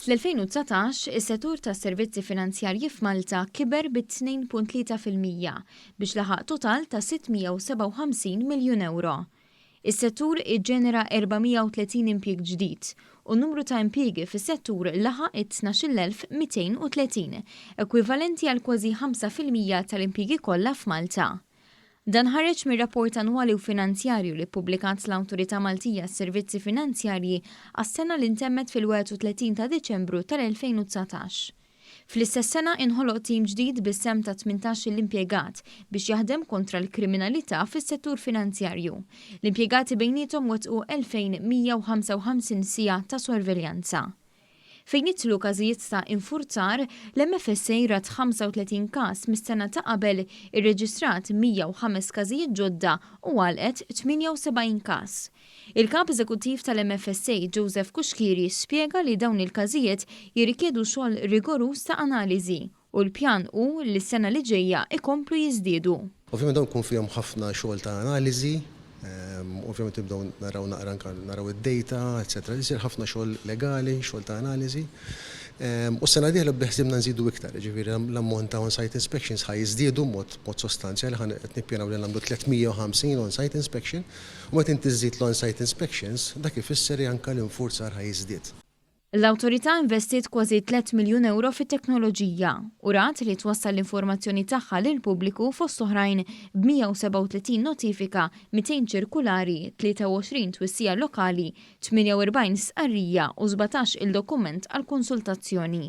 Fl-2019, is-settur tas-servizzi finanzjarji f'Malta kiber bi 2.3% biex laħaq total ta' 657 miljun ewro. Is-settur iġġenera 430 impjieg ġdid u n-numru ta' impjiegi fis-settur laħaq it-12,230, ekwivalenti għal kważi 5% tal-impjiegi kollha f'Malta. Dan ħareġ mir-rapport annwali u finanzjarju li ppubblikat l-Awtorità Maltija għas-Servizzi Finanzjarji għas-sena li ntemmet fil-31 ta' Diċembru tal-2019. Fl-istess sena inħoloq tim ġdid bis-sehem ta' 18-il impjegat biex jaħdem kontra l-kriminalità fis-settur finanzjarju. L-impjegati bejniethom wettqu 2,155 siegħa ta' sorveljanza. Fejn jidħlu każijiet ta' infurzar, l-MFSA rat 35 każ mis-sena ta' qabel, irreġistrat 105 każijiet ġodda u għalqet 78 każ. Il-Kap Eżekuttiv tal-MFSA, Joseph Cuschieri, spjega li dawn il-każijiet jirrikjedu xogħol rigoruż ta' analiżi u l-pjan hu li s-sena li ġejja jkomplu jiżdiedu. Ovvjament dawn ikun fihom ħafna xogħol ta' analiżi, ovvjament nibdew naraw naqra anke naraw id-data, eċċetera. Isir ħafna xogħol legali, xogħol ta' analiżi. U s-sena d-dieħla beħsiebna nżidu iktar, jiġifieri l-ammont ta' on-site inspections ħa jiżdiedu b'mod sostanzjali, ħa qed nippjanaw li nagħmlu 350 on-site inspection u meta inti żżid l-on-site inspections dak ifisser li anke l-infurzar ħa jiżdied. L-Awtorità investiet kważi tlett miljun ewro fit-teknoloġija u rat li twassal l-informazzjoni tagħha lill-pubbliku fost oħrajn b'137 notifika, 200 ċirkulari, 23 twissija lokali, 48 stqarrija u 17 il dokument għall-konsultazzjoni.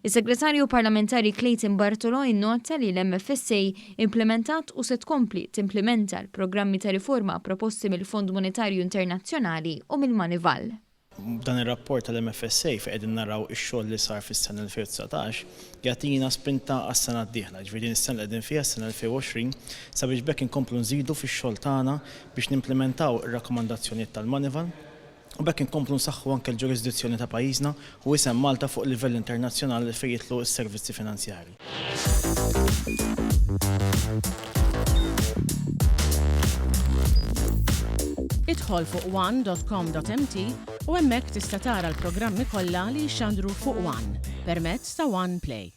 Is-Segretarju Parlamentari Clayton Bartolo innota li l-MFSA implimentat u se tkompli timplimenta l-programmi ta' riforma proposti mill-Fond Monetarju Internazzjonali u mill-Moneyval. Dan ir-rapport tal-MFSA fejn qegħdin naraw ix-xogħol li sar fis-sena 2019 jagħtina spinta għas-sena d-dieħla, jiġifieri din is-sena li qegħdin fiha, s-sena 2020, sabiex b'hekk inkomplu nżidu fix-xogħol tagħna biex nimplimentaw ir-rakkomandazzjonijiet tal-Moneyval u b'hekk inkomplu nsaħħu anke l-ġurisdizzjoni ta' pajjiżna u isem Malta fuq livell internazzjonali fejn jidħlu s-servizzi finanzjarji. Idħol fuq one.com.mt u hemmhekk tista' tara l-programmi kollha li jixxandru fuq One permezz ta' One Play.